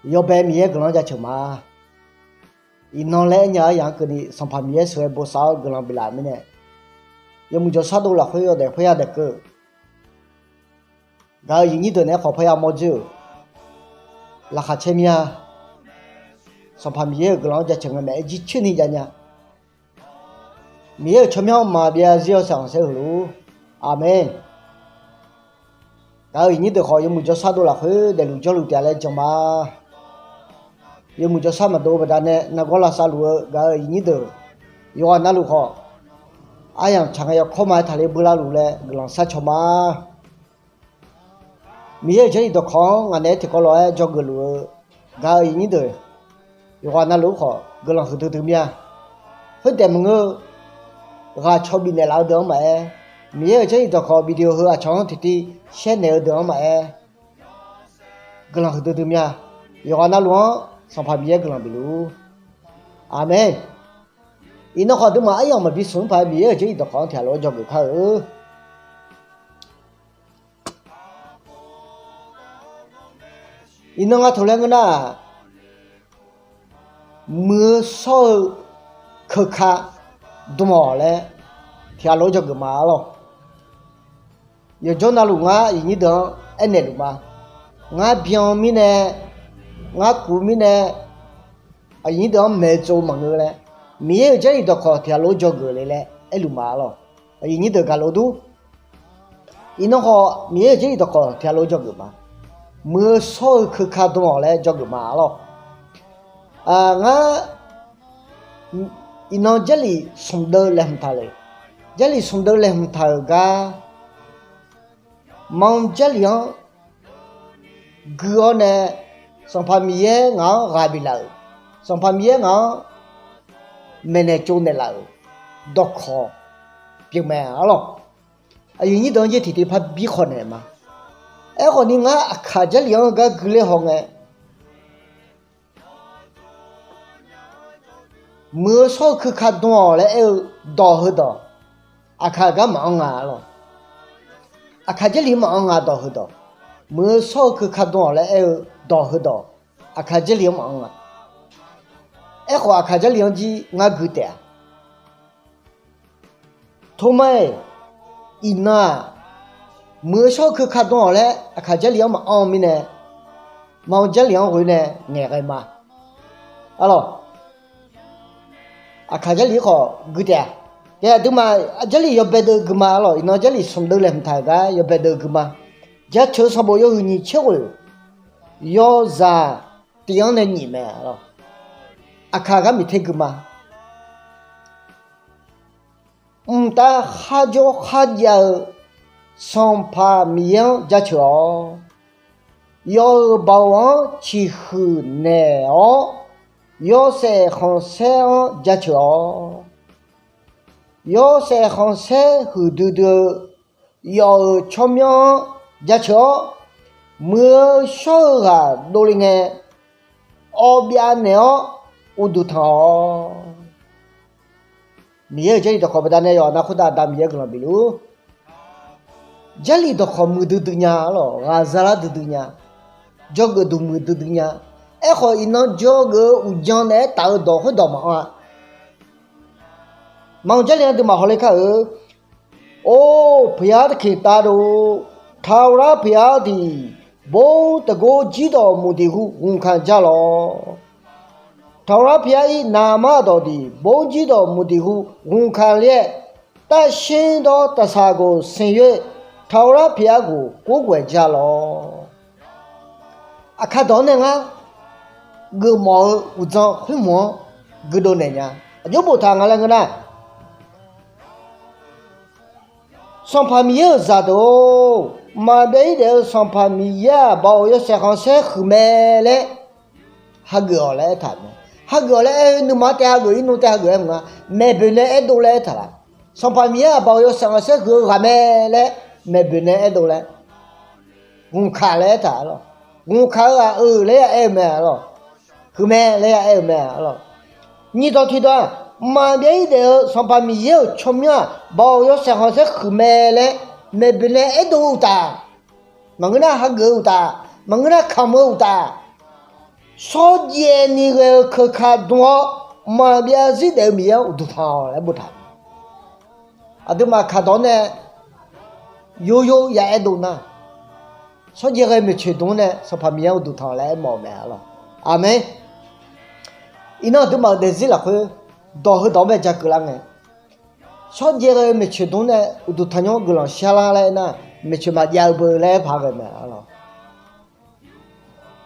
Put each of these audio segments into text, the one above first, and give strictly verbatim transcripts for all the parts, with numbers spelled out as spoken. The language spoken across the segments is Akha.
Yawbae Miqyaer guiqlanq-anr jaceuq ma. Iqnan laer aernya-eu aryamq-anr keuvni Sanqpaq Miqyaer sheuqghae bosav-awr guiqlanq biflaf-euq mirnae, yawmuiq jawrshar dov lafkhoer yawdaef khoerya daef keuv. Gaq-euq aqyuif aqnyir deuq naeq-aer khawf parya mawr dzoer-euq laqkhaq caer mir-a. Sanqpaq Miqyaer-euq guiqlanq-anr jaceuq ngae maeq-aer jircoer ni jav nya. Miqyaer-euq tsawrmyanr maqbyav zir-awr saeqkhanq saer heulof-ur. Aqmeq. Gaq-euq aqyuif aqnyir deuq khawf yawmuiq jawrshar dov lafkhoer daefluf jawrluf taef-a laer jan ma. Yawmuiq jawrshar maqdov-eu baqdanae nargawr lavsav luf-eu gaq-euq aqyuif aqnyir deuq, yawqghaq navluf khawf aryamq tsaq ngae yawkawr ma-aer taqler beular luf laer guiqlanq sharcaw ma. Miqyaer-euq Jarlif dawqkawq-anr ngaq naeq-aer tiqkawv lof-aer dzawgeuf luf-eu gaq-euq aqyuif aqnyir deuq, yawqghaq navluf-ur khawf guiqlanq huiqdui dui mir-a. Khoertaef maqngeur-eu, ghaq caw bifnaeq laf-eu deuq-anr maqaer, Miqyaer-euq Jarlif dawqkawq video heu aqcawq-anr tiqtiv shaer naeq-eu deuq-anr maqaer, guiqlanq huiqdui dui mir-a. Yawqghaq navluf-anr Sanqpaq Miqyaer guiqlanq bifluf-ur. Aqmeq. Iqnan khawf aqduimaf aryamq maqbi smq-anr paq-aer Miqyaer-euq Jarlif dawqkawq-anr tiqghaq lof-aer dzawgeuf kar-eu. Iqnan nga taq laer ngeur nar-aq, muiq-eu shawr-eu keuka dm-awq laer tiqghaq lof-aer dzawgeuf ma arlawr. Yawqjawr navluf ngar aqyuif aqnyir deuq-anr aernaeq luf ma. Ngar byan mirnae, ngar kuv mirnae, aqyuif aqnyir deuq-anr maeq-eu tsov maqngeur laer, Miqyaer-euq Jarlif dawqkawq tiqghaq lof-aer dzawgeuf le laer aerluf ma arlawr. Aqyuif aqnyir deuq gaq lof dur. Iqnan khawf Miqyaer-euq Jarlif dawqkawq tiqghaq lof-aer dzawgeuf ma. Muiq-eu shawr-eu keuka dm-awq laer dzawgeuf ma arlawr. Ngar iqnan Jarlif smq deuv laeqhmq taq le. Jarlif smq deuv laeqhmq taq-euq gar, ma-eu Jarlif-anr gui-awr nae, Sanqpaq Miqyaer ngaq-anr ghaq biflaf-euq, Sanqpaq Miqyaer ngaq-anr maeqnaeq tsovnaeq laf-euq dawqkawq pyeuf mae arlawr. Aqyuif aqnyir deuq-anr yaer tiqtiv parbi khawf naeq ma. Aerkhawf ni ngar Aqkaq Jarlif-anr gar gui ler haw ngae, muiq-eu shawr-eu keuka dm-awq laer aer-eu dawq heudawq, Aqkaq gar maqanr nga arlawr. Aqkaq Jarlif maqanr nga dawq heudawq, muiq-eu shawr-eu keuka dm-awq laer aer-eu dawq heudawq, Aqkaq Jarlif-anr maqanr nga. Aerkhawf Aqkaq Jarlif-anr jir ngar gui taef-a. Tormar-iq, iqnan-aq, muiq-eu shawr-eu keuka dm-awq laer Aqkaq Jarlif-anr maqanr-eu mirnae, ma-eu Jarlif-anr ghoe nae ngaeqghae ma arlawr. Aqkaq Jarlif khawf gui taef-a. Aqduimaf Jarlif yawbae deuv gui ma arlawr. Iqnan Jarlif smq deuv laeqhmq taq-euq gar yawbae deuv gui ma. Jaceuq-eu sanqbof yawhuiq nyiq tser ghoeq, yawzaq tiq-anr nae nyiq mae arlawr. Aqkaq gar miq ter gui ma. Mqtav kharjawr kharjav-eu Sanqpaq Miqyaer-anr jaceuq-awq. Yawf-euq baoq-anr ciqhuiq naeq-awr, yawshaef khanqsaer-anr jaceuq-awq. Yawshaef khanqsaer huiqdui dui-eu yawf-euq tsawrmyanr-anr jaceuq-awr, muiq-eu shawr-eu ghaq dovle ngae, awbyav naeq-awr uqduq tanq-awq. Miqyaer-euq Jarlif dawqkawq baqdanae yawqha-anr khoertav Aqda Miqyaer guiqlanq bifluf-ur. Jarlif dawqkawq muiqdui dui nya arlawr, ghaqzaq lar duidui nya, dzawgeuf duq muiqdui dui nya. Aerkhawf iqnan dzawgeuf-eu uqdzan naeq-aer taf-eu dawq khoerdawq maqanr-a. Ma-eu Jarlif-anr duimaf hawler kar-eu. Or, ဘုရားသခင်သားတို့၊ ထာဝရဘုရားသည် ဘုန်းတန်ခိုးကြီးတော်မူသည်ဟု ဝန်ခံကြလော့။ ထာဝရဘုရား၏နာမတော်သည် ဘုန်းကြီးတော်မူသည်ဟု ဝန်ခံလျက် သန့်ရှင်းသောသစ္စာကိုဆင်၍ ထာဝရဘုရားကို ကိုးကွယ်ကြလော့။ Aqkaq dawq-anr nae ngar geufmawf-eu uqdzan khoermawf-anr guidov naeq nya. Aqjox boftaq nga laer ngeur nar, Sanqpaq Miqyaer-euq zaqdeuq-or, maqbyav-ir daef-eu Sanqpaq Miqyaer-aq, baoq yawshaef khanqsaer huiq mae laer hageuf-awq laer aertaq mae. Hageuf-awq laer aer-eu nuima taef hageuf-ir, nmr taef hageuf-aer maqnga, maeqboeq nae aerdov laer aertaq laf. Sanqpaq Miqyaer-aq, baoq yawshaef khanqsaer huiq-eu ghaq mae laer maeqboeq nae aerdov laer, ghmqkaq laer aertaq lawr. Ghmqkaq-eu ghaq-euq laer ya aer-eu mae lawr. Huiq mae laer ya aer-eu mae lawr. Nyiq dawq tiq dawq-aq, maqbyav-ir daef-eu Sanqpaq Miqyaer-euq tsawrmyanr-aq, baoq yawshaef khanqsaer huiq mae laer maeqboeq nae aerdov-eu uqtaf, maqngeur nar hageuf-eu uqtaf, maqngeur nar kamq-eu uqtaf, shawrjaev ni ghae-eu keuka dm-awr, maqbyav zir daef-eu Miqyaer-anr uqduq tanq-awq laer boftaq. Aqduimaf kaqdawq-anr nae yoryor ya aerdov nar, shawrjaev ghae-eu maeqtsoeq dm-anr nae Sanqpaq Miqyaer-anr uqduq tanq-awq laer aermawf-eu mae arlawq. Aqmeq. Iqnan aqduimaf-euq daefzir lafkhoer dawq heudawq-anr bae ja keuvlar ngae, shawrjaev ghae-eu maeqtsoeq dm-anr nae uqduq tanqnymr guiqlanq sharlar laer aernar, maeqtsoeq maqjav-eu beu laer aerpaq ghae mae arlawq.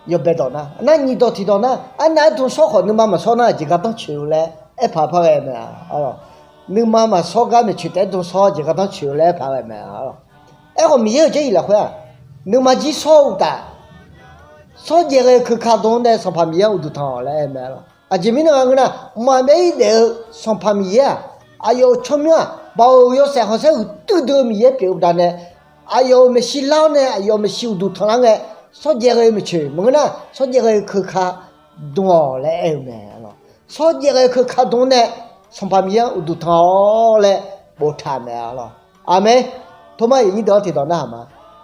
Yawbae dawq nar, nar nyiq dawq tiq dawq nar, arnav aerdm shawr khawf nuima maqshawr nar aqjeq gardanr coeq-eu laer aerpaq par ghae mae arlawq. Nuima maqshawr gar maeqtsoeq taef-aer dm shawr jeq gardanr coeq-eu laer aerpaq ghae mae arlawq. Aerkhawf Miqyaer-euq Jarlif lafkhoer-aq, nuima jir shawr-eu uqtaf, shawrjaev ghae-eu keuka dm-anr nae Sanqpaq Miqyaer-anr uqduq tanq-awq laer aer mae arlawq. Aqjeq mirnae nga ngeur nar, maqbyav zir daef-eu Sanqpaq Miqyaer-aq, aqyawf-euq tsawrmyanr-aq, Baoq yawshaef khanqsaer uiqduidui-eu Miqyaer pyeuf-eu baqdanae, aqyawf-euq maeqshi lar-awr nae aqyawf-euq maeqshi uqduq tanq lar ngae, shawrjaev ghae-eu maeqtsoeq maqngeur nar, shawrjaev ghae-eu keuka dm-awq laer aer-eu mae arlawq. Shawrjaev ghae-eu keuka dm-anr nae Sanqpaq Miqyaer-anr uqduq tanq-awr laer boftaq mae arlawq. Aqmeq. Tormar yaqnyir deuq-anr tiqdawq narhaq ma.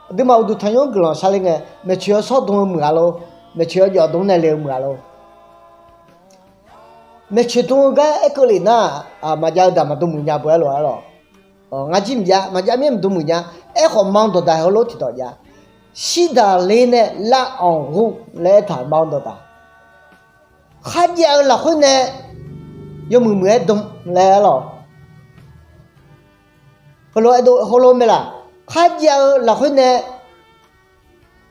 Aqduimaf uqduq tanqnymr-anr guiqlanq sharler ngae, maeqtsoeq-awr shawr dm-eu muiq-a lor, maeqtsoeq-awr jawf dm-anr nae le-eu muiq-a lor. Maeqtsoeq dm-eu gar aerkeuv lef nar, maqjav-eu daq maqdm muiq nya beu arlawq arlawq. Ngar jir maqjav, maqjav mir maqdm muiq nya. Aerkhawf ma dawqdaq heulof tiqdawq jav. Shirdaqler nae lav-anq ghur laer aertaq ma dawqdaq. Kharjav-eu lafkhoer nae yawmuiq muiq-aer dm laer arlawq. Heulof-aer dov heulof mae laq, kharjav-eu lafkhoer nae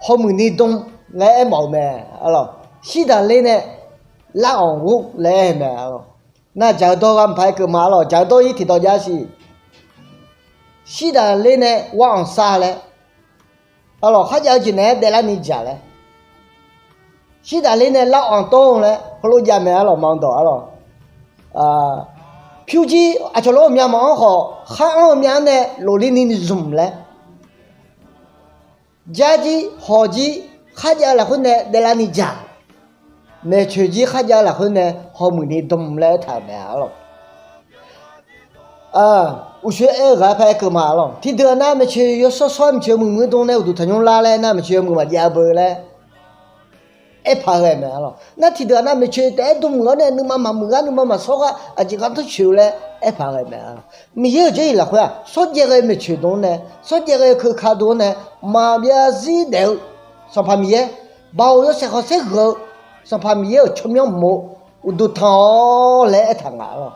hawmuiq ni dm laer aermawf-eu mae arlawq. Shirdaqler nae lav-anq ghur laer aer mae arlawq. Nar dzaq-eu dawr ghaq maqpar aer keuv ma arlawq, dzaq-eu dawr-ir tiqdawq jav siq. Shirdaqler nae war-anq sar laer arlawq, kharjav-eu jeq naeq-aer daeflar ni dzaq laer. Shirdaqler nae lav-anq tov laer heulof jav mae arlawq, ma dawq arlawq. Pyur jir aqcawq lof-aer ghawqmya maqanr khawf, khar anr-eu myav-anr nae lofler ni zmq laer. Jar jir hawq jir kharjav-eu lafkhoer nae daeflar ni dzaq. Maeqtsoeq jir kharjav-eu lafkhoer nae hawmuiq ni dm laer aertaq-euq mae arlawq. Uqshoe aer-eu ghaq-aer par aer keuv ma arlawq. Tiqdeuq-aq nar maeqtsoeq yawshawr shawr-aer maeqtsoeq yawmuiq muiq dm nae uqduq tanqnymr lar laer nar maeqtsoeq yawmuiq maqjav beu laer aerpaq ghae mae arlawq. Nar tiqdeuq-aq nar maeqtsoeq taef-aer dm muiq-awr nae nuima maqmuiq gar nuima maqshawr gar aqjeq gardanr coeq-eu laer aerpaq ghae mae arlawq. Miqyaer-euq Jarlif lafkhoer-aq shawrjaev ghae-eu maeqtsoeq dm-anr nae, shawrjaev ghae-eu keuka dm-anr nae maqbyav zir daef-eu Sanqpaq Miqyaer, Baoq yawshaef khanqsaer gheu-eu Sanqpaq Miqyaer-euq tsawrmyanr mof uqduq tanq-awr laer aertaq nga arlawq.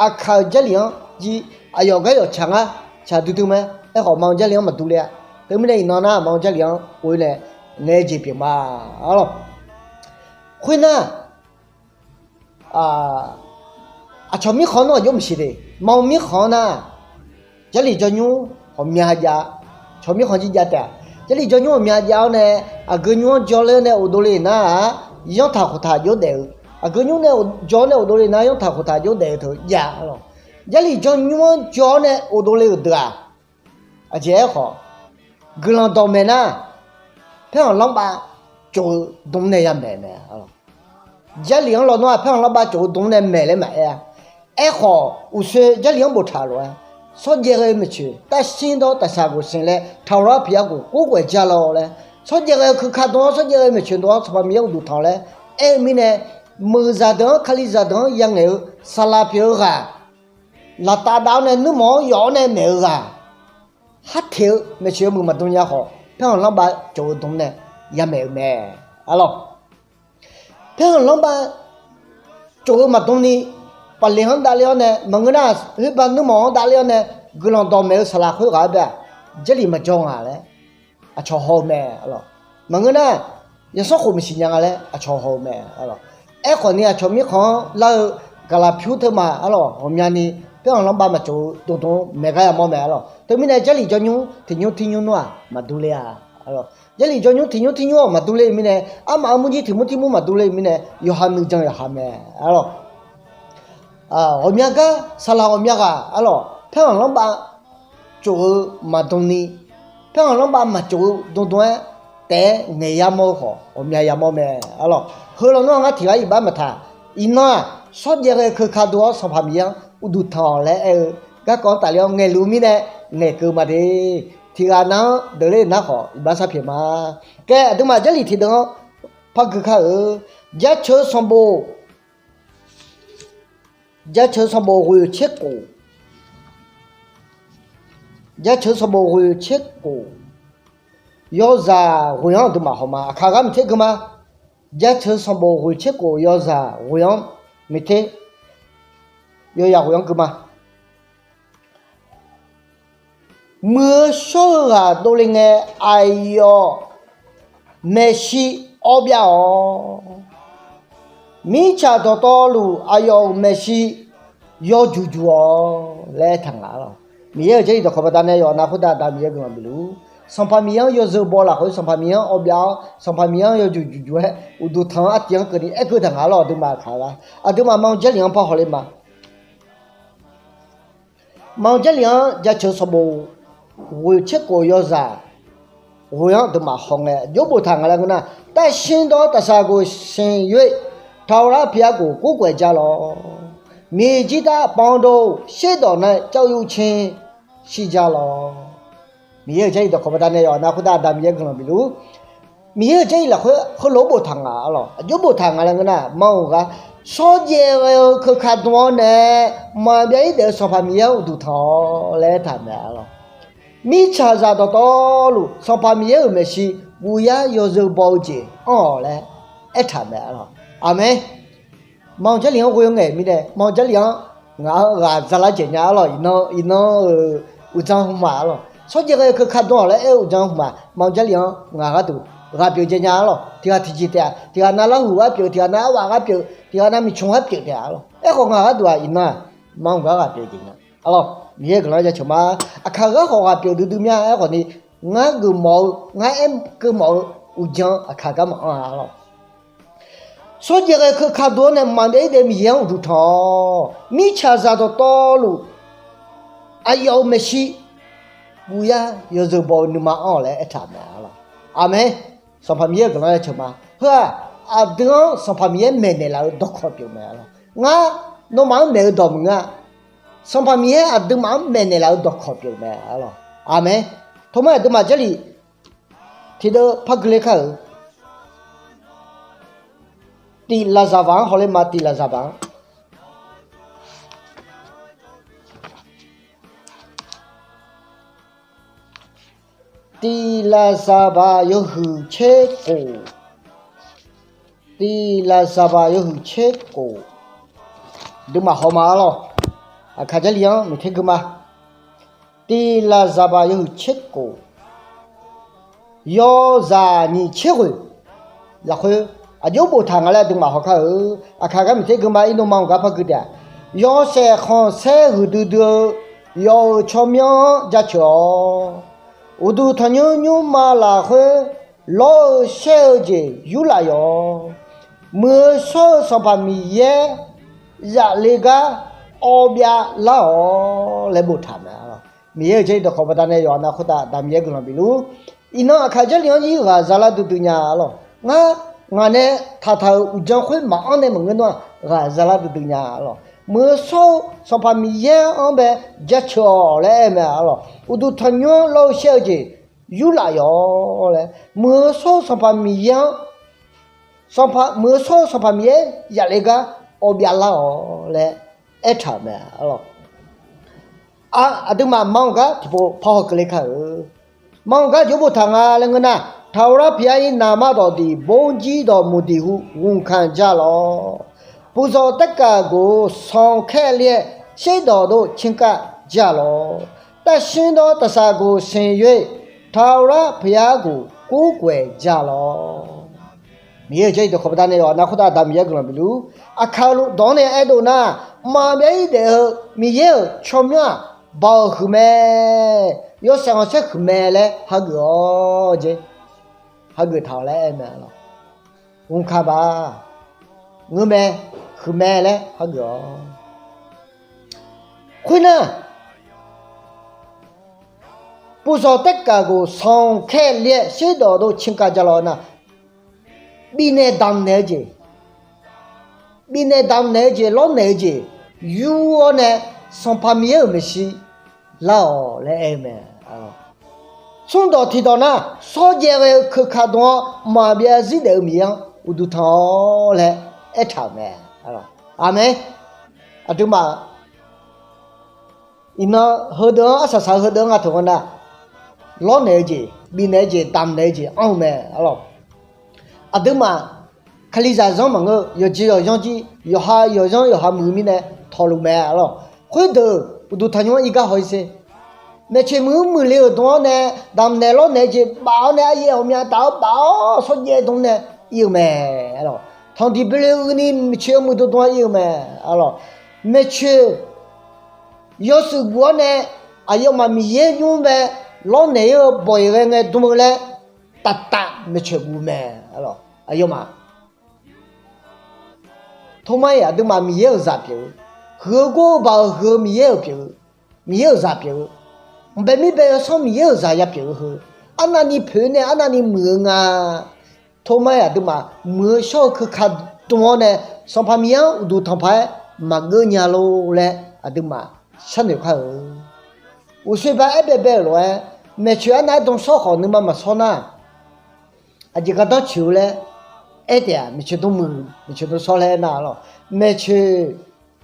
Aqkaq-euq Jarlif-anr jir aqyawf gar yawf tsaq ngar tsaq duidui mae. Aerkhawf ma-eu Jarlif-anr maqdur ler-a. Teumirnae iqnan nar ma-eu Jarlif-anr ghoe nae ngaeq-eu jeq pyeuf ma arlawq. Khoernar, aqcawq mirkhanq-anr nawr aqjox maqsiq de. Ma-eu mirkhanq-anr nar, Jarlif jawrnymr ghawqmya jav, cawq mirkhanq jir jav taef-a. Jarlif jawrnymr ghawqmya jav-awr nae, aqgeu nymr-anr jawrler nae ghofdov le nar-aq, yanrtaq khoftaq jawr daef-eu, aqgeu nymr nae jawr nae ghofdov le nar yanrtaq khoftaq jawr daef-eu teu jav arlawq. Jarlif jawrnymr-anr jawr-awr nae ghofdov le-euq deuq-aq, aqjeq aerkhawf, guiqlanq dawqmaeq nar, paerkhanq lanrbav tsof-eu dm nae yamaeq mae. Jarlif-anr lawnmr-aq paerkhanq lanrbav tsof-eu dm nae maeq laer maqaer-a. Aerkhawf uqshoe Jarlif-anr boftaq lof-aer, shawrjaev ghae-eu maeqtsoeq, tarsir dawr taqsaq ghof siq laer taqlawr-ar piq-aer ghof ghof ghae ja law laer, shawrjaev ghae-eu keuka dm-anr shawrjaev ghae-eu maeqtsoeq dm-anr Sanqpaq Miqyaer uqduq tanq laer aer-eu mirnae, meuq zaqdeuq-anr Kalizaq deuq-anr ya'ngaeq-eu saqlaq pyeuf-eu ghaq, laqtav dav-awr nae nuirmanq-anr yawf-awr nae maeq-eu ghaq, harteq-eu maeqtsoeq yawmuiq maqdm nya khawf, paerkhanq lanrbav tsof-eu dm nae yamaeq-eu mae. Arlawq, paerkhanq lanrbav tsof-eu maqdm ni, paqleq-anr davler-awr nae maqngeur nar, khoerba nuirmanq-anr davler-awr nae guiqlanq dawqmaeq-eu saqlaq khoerghaq-anr bae-aq, Jarlif maqjawr nga laer aqcawq haw-eu mae. Arlawq, maqngeur nar, yawsanr khof maqsiq nya nga laer aqcawq haw-eu mae. Arlawq, aerkhawf ni aqcawq mirkhanq-anr lar-eu gaqlaq pyur teumaf arlawq ghawqmyani paerkhanq lanrbav maqtsof-eu dmdm-anr maeq gar yamawr mae. Arlawq, teumirnae Jarlif jawrnymr tiq nymr tir nymr nmr-aq maqdur ler-a. Arlawq, Jarlif jawrnymr tiq nymr tir nymr-aq maqdur ler-eu mirnae, armaf armur jir tiq mur tir mur maqdur ler-eu mirnae, yawqha nuijan yawqha mae. Arlawq, ghawqmya gar saqlaq ghawqmya ghaq arlawq paerkhanq lanrbav tsof-eu maqdm ni, paerkhanq lanrbav maqtsof-eu dmdm-aer taef-aer ngaeq yamawr-eu khawf ghawqmya yamawr mae. Arlawq, heu lawnmr-aq ngar tiq ghaq iqbax maqtaq. Iqnan-aq, shawrjaev ghae-eu keuka dm-anr Sanqpaq Miqyaer-anr uqduq tanq-awq laer aer-eu garkawv-anr tafler-awr ngaeqluf-eu mirnae ngaeqkeuv ma de. Tiq ghaq nav-anr deuq ler nar khawf iqbax sharpyaeq ma. Kae aqduimaf Jarlif tiqdeuv-anr par gui kar-eu. Jaceuq sanqbof, jaceuq sanqbof ghoeq tser khof, jaceuq sanqbof ghoeq tser khof, yawzaq ghoeq-anr aqduimaf haw ma. Aqkaq gar miqter gui ma. Jaceuq sanqbof ghoeq tser khof yawzaq ghoeq-anr miqter, yawzaq ghoeq-anr gui ma. Muiq-eu shawr-eu ghaq dovle ngae, aqyawf maeqshi awv byav-awq. Mirtsaq dawqtawvluf aqyawf-euq maeqshi yawjuq juq-awq laer aertaq nga arlawq. Miqyaer-euq Jarlif dawqkawq baqdanae yawqha-anr khoertav Aqda Miqyaer guiqlanq bifluf-ur. Sanqpaq Miqyaer-anr yawzeu baw lafkhoer Sanqpaq Miqyaer-anr awv byav-awr, Sanqpaq Miqyaer-anr yawjuq juq juq-aer uqduq tanq-anr artiv-anr keuvni aer geur taq nga arlawq. Aqduimaf aqkaq gar, aqduimaf ma-eu Jarlif-anr par hawler ma. Ma-eu Jarlif-anr jaceuq sanqbof ghoeq tser khof yawzaq ghoeq-anr aqduimaf haw ngae, aqjox boftaq nga laer ngeur nar, 但行道的撒狗，神为他拉皮阿古古拐家了。 Miqjir tar panqdov sherdawq nae cav yuvcin shirja lawq. Miqyaer-euq Jarlif dawqkawq baqdanae yawqha-anr khoertav Aqda Miqyaer guiqlanq bifluf-ur. Miqyaer-euq Jarlif lafkhoer heulof-aer boftaq nga arlawq. Aqjox boftaq nga laer ngeur nar, ma-euq gar shawrjaev ghae-eu keuka dm-awr nae maqbyav-ir daef-eu Sanqpaq Miqyaer-anr uqduq tanq-awq laer aertaq mae arlawq. Mirtsaqzaq dawqtawvluf Sanqpaq Miqyaer-euq maeqshi guvyar yawzeu baw-eu jeq anr-awq laer aertaq mae arlawq. Aqmeq. Ma-eu Jarlif-anr ghoe-eu ngaeq mirnae, ma-eu Jarlif-anr ngaq-anr ghaq zalar dzaeq nya arlawq. Iqnan, iqnan-euq uqdzan hmq ma arlawq. Shawrjaev ghae-eu keuka dm-awq laer aer-eu uqdzan hmq ma, ma-eu Jarlif-anr ngaq gharduq ghaq pyeuf dzaeq nya arlawq. Tiq ghaq tiqjeq taef-a, tiq ghaq nav Larhuq gharpyeuf, tiq ghaq nav Arwaq gharpyeuf, tiq ghaq nav Miqcmq gharpyeuf taef-a arlawq. Aerkhawf ngaq gharduq-aq iqnan-aq, ma-eu gar ghaq pyeuf jeq nya arlawq. Miqyaer guiqlanq-anr jaceuq ma. Aqkaq gar khawf ghaq pyeuf duidui mya-a. Aerkhawf ni ngar geufmawf-eu, ngar aer geufmawf-eu uqdzan aqkaq gar maqanr-a arlawq. Shawrjaev ghae-eu keuka dm-awr nae maqbyav-ir daef-eu Miqyaer-anr uqduq tanq-awq. Mirtsaqzaq dawqtawvluf aqyawf-euq maeqshi guvyar yawzeu baw-eu nuima anr-awq laer aertaq mae arlawq. Aqmeq. Sanqpaq Miqyaer-euq guiqlanq-anr jaceuq ma. Heu-aq, aqdui-anr Sanqpaq Miqyaer maeqnaeq laf-eu dawqkawq pyeuf mae arlawq. Ngar nawmaf-anr maeq-eu dawq maqngeur-a. Sanqpaq Miqyaer aqduimaf-anr maeqnaeq laf-eu dawqkawq pyeuf mae arlawq. Aqmeq. Tawmar aqduimaf Jarlif tiqdeuv par gui ler kar-euq. Tiq Laqzaqbaq-anr hawler ma, tiq Laqzaqbaq-anr. Tiq Laqzaqbaq yawhuiq tser khof. Tiq Laqzaqbaq yawhuiq tser khof. Aqduimaf haw ma arlawq. Aqkaq Jarlif-anr miqter gui ma. Tiq Laqzaqbaq yawhuiq tser khof, yawzaq nyiq tser ghoeq lafkhoer aqjox boftaq nga laer aqduimaf haw kar-eu. Aqkaq gar miqter gui ma. Iqnan ma-eu gar par gui taef-a. Yawshaef khanqsaer huiqdui dui-eu yawf-euq tsawrmyanr-anr jaceuq-awq. Uqduq tanqnymr nymrma lafkhoer lawr-eu shaer-eu jeq yurlaf yawq-awq. Muiq-eu shawr-eu Sanqpaq Miqyaer zafle gar awv byav lar-awq laer boftaq mae arlawq. Miqyaer-euq Jarlif dawqkawq baqdanae yawqha-anr khoertav Aqda Miqyaer guiqlanq bifluf-ur. Iqnan Aqkaq Jarlif-anr jir ghaq zalar duidui nya arlawq. Ngar, ngaq nae taqtaq-euq uqdzan khoer maqanr nae maqngeur nar-aq, ghaq zalar duidui nya arlawq. Muiq-eu shawr-eu Sanqpaq Miqyaer-anr bae jaceuq-awq laer aer-eu mae arlawq. Uqduq tanqnymr-anr lawr-eu shaer-eu jeq yurlaf yawq-awq laer, muiq-eu shawr-eu Sanqpaq Miqyaer-anr, muiq-eu shawr-eu Sanqpaq Miqyaer zafle gar awv byav lar-awq laer aertaq-euq mae arlawq. Aqduimaf ma-eu gar tiqpov parhaw keuvle kar-eu. Ma-eu gar aqjox boftaq nga laer ngeur nar, taqghaq lar piq-aer ir naqma dawqdiq borjir dawq muiqdiq hu ghunqkanq ja lawq. Puqzawq taerkaf goq sanqkhaer le-aer sherdawq dov caerkav ja lawq. Tarshuir dawr taqsaq goq sanqyoer taqghaq lar piq-aer goq kurkhaeq ja lawq. Miqyaer-euq Jarlif dawqkawq baqdanae yawqha-anr khoertav Aqda Miqyaer guiqlanq bifluf-ur. Aqkaq-eu dawq-anr nae aerdov nar, maqbyav-ir daef-eu Miqyaer-euq tsawrmyanr-aq, baoq huiq mae, yawshaef khanqsaer huiq mae laer hageuf-awr jeq, hageuf taq-awq laer aer mae arlawq. Ghunqkaq baq, ngeur mae, huiq mae laer hageuf-awq. Khoernar, puqzawq taerkaf goq sanqkhaer le-aer sherdawq dov caerkav ja lawq nar, bifnaeq damqnaeq-eu jeq, bifnaeq damqnaeq-eu jeq, lawrnaeq-eu jeq yur-awr nae Sanqpaq Miqyaer-euq maeqshi lar-awq laer aer-eu mae. Smrdawq tiqdawq nar, shawrjaev ghae-eu keuka dm-awr maqbyav zir daef-eu Miqyaer-anr uqduq tanq-awr laer aertaq-euq mae. Aqmeq. Aqduimaf iqnan heudeuq-anr arsaq saq-eu heudeuq-anr nga taq-eu nga nar, lawrnaeq-eu jeq, bifnaeq-eu jeq, damqnaeq-eu jeq anr-eu mae. Aqduimaf kalizaq zanr maqngeur-eu, yawqjeq yawqyanr jir yawqha yawqyanr yawqha muiq-eu mirnae tawqluf mae. Khoerdeuq uqduq tanqnymr-anr irgar haw-ir sher. Maeqtsoeq muiq-anr muiqle-euq dm-awr nae, damqnaeq lawrnaeq-eu jeq baf-awr nae, aryaer ghawqmya taf-awr baf-awr shawrjaev dm nae ir-eu mae. Tanqdiq bele uini maeqtsoeq-anr muiqdm dm-awr ir-eu mae. Maeqtsoeq yawshuif guf-awr nae, aqyawfmaf Miqyaer nymr bae lawrnaeq-ir-eu bawq-iq ghae ngae dm-eu laer taf taf maeqtsoeq guf mae. Aqyawfmaf Tormar-iq aqduimaf Miqyaer-euq zaq pyeuf-eu, huiq-eu gor-eu baq-euq huiq-eu Miqyaer-euq pyeuf-eu, Miqyaer-euq zaq pyeuf-eu, mqbae mir bae-eu yawsanr Miqyaer-euq zaq yapyeuf-eu heu, arnavni poeq nae arnavni muiq-eu nga. Tormar-iq aqduimaf muiq-eu shawr-eu keuka dm-awr nae, Sanqpaq Miqyaer-anr uqduq tanq paq-aer maqgeur nya lor laer aqduimaf sharnoeq kar-eu. Uqshoe ba aer baebae-euq lof-aer, maeqtsoeq arnav-aer dm shawr khawf nuima maqshawr nar, aqjeq gardanr coeq-eu laer aer taef-aq, maeqtsoeq dm muiq, maeqtsoeq dm shawr laer aer nar lawq. Maeqtsoeq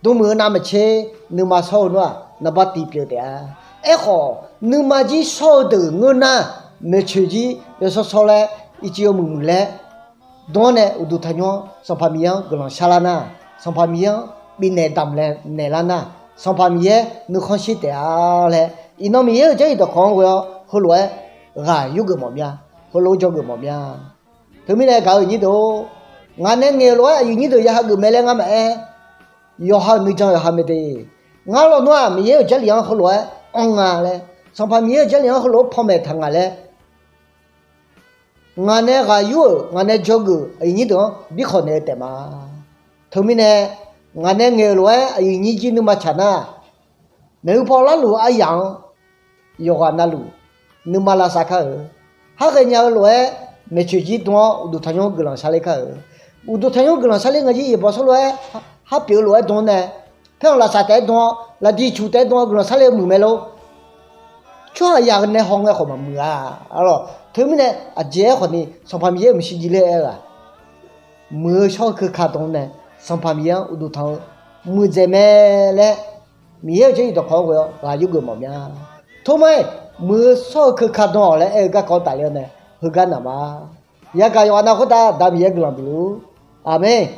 dm muiq-eu navmaqtser nuima shawr-eu nar-aq, naqba tiq pyeuf taef-a. Aerkhawf, nuima jir shawr-eu deuq ngeur nar, maeqtsoeq jir yawshawr shawr laer, ircif yawmuiq muiq laer dm-awr nae uqduq tanqnymr-anr Sanqpaq Miqyaer-anr guiqlanq sharlar nar, Sanqpaq Miqyaer-anr bifnaeq damq naeq lar nar, Sanqpaq Miqyaer nuikhanr shir taef-a laer, iqnan Miqyaer-euq jarlif dawqkawq-anr ghoe-awr heulof-aer ghaq yurgeuf mawf mya, heulof-aer dzawgeuf mawf mya. Teumirnae gaq-euq aqyuif nyir deuq-or, ngaq nae ngaeq-euq lof-aer aqyuif nyir deuq ya hageuf mae laer ngar maqaer. Yawqha-euq nuijan yawqha mae de. Ngar lawnmr-aq Miqyaer-euq jarlif-anr heulof-aer anr nga laer, Sanqpaq Miqyaer-euq jarlif-anr heulof-aer panmaeq taq nga laer, ngaq nae ghaq yur-euq, ngaq nae dzawgeuf-euq aqyuif nyir deuq-anr birkhawf naeq-eu taef ma. Teumirnae, ngaq nae ngaeq-euq lof-aer aqyuif nyir jir nuima tsaq nar, maeqhu paw larluf-eu aryaq-anr yawqghaq navluf nuima lavsav kar-euq. Harkhaeq nya-eu lof-aer maeqtsoeq jir dm-awr uqduq tanqnymr guiqlanq sharler kar-euq. Uqduq tanqnymr guiqlanq sharler nga jir yaeqbawq shawr lof-aer, har pyeuf-eu lof-aer dm-awr nae, paerkhanq lafsaq taef-aer dm-awr, laqdiq cuq taef-aer dm-awr guiqlanq sharler-eu muiq mae lor. Tsawrhaq yaq nae haw ngae khawf maqmuiq-a. Teumirnae aqjeq-aer khawfni Sanqpaq Miqyaer-euq maeqshi jir laer aer-eu-aq, muiq-eu shawr-eu keuka dm nae Sanqpaq Miqyaer-anr uqduq tanq-eu muiqdzaeq mae laer, Miqyaer-euq jarlif dawqkawq-anr ghoe-awr ghaq yurgeuf mawf mya. Tormar-iq muiq-eu shawr-eu keuka dm-awq laer aer-eu garkawv tafler-awr nae heugar naq ma. Yagaq yawqghaq nav khoertav Aqda Miqyaer guiqlanq bif luf-ur. Aqmeq.